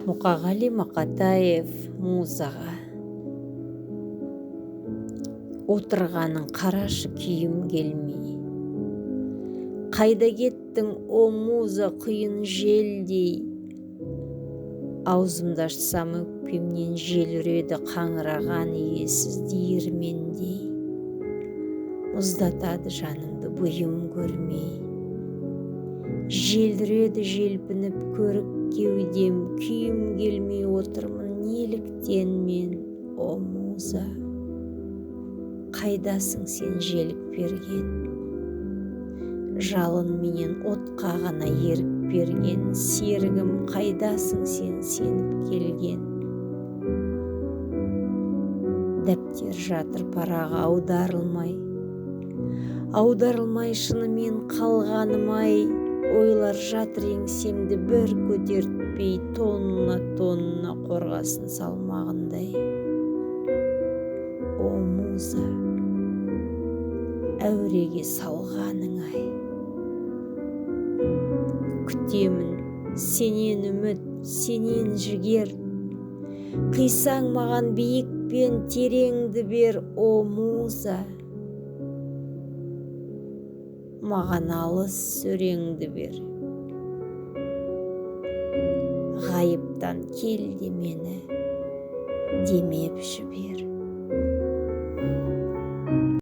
Мұқағали Мақатаев, «Музаға». Отырғаның қарашы күйім келмей. Қайда кеттің, о муза, құйын желдей? Аузымды ашсам, өкпемнен жел үреді қаңыраған иесіз диірмендей. Мұздатады жанымды бұйым көрмей. Жел үреді желпініп көрік кеудем, күйім келмей отырмын неліктен мен, о муза? Қайдасың сен, желік берген? Жалын менен отқа ғана ерік берген серігім, қайдасың сен, сеніп келген? Дәптер жатыр парағы аударылмай, аударылмай шынымен қалғаным-ай. Ойлар жатыр еңсемді бір көтертпей, тонна тонна қорғасын салмағындай. О муза, әуреге салғаның-ай! Күтемін сенен үміт, сенен жігер. Қисаң маған биік пен тереңді бер, о муза. Маған алыс сөреңді бер. Ғайыптан кел де мені демеп жібер.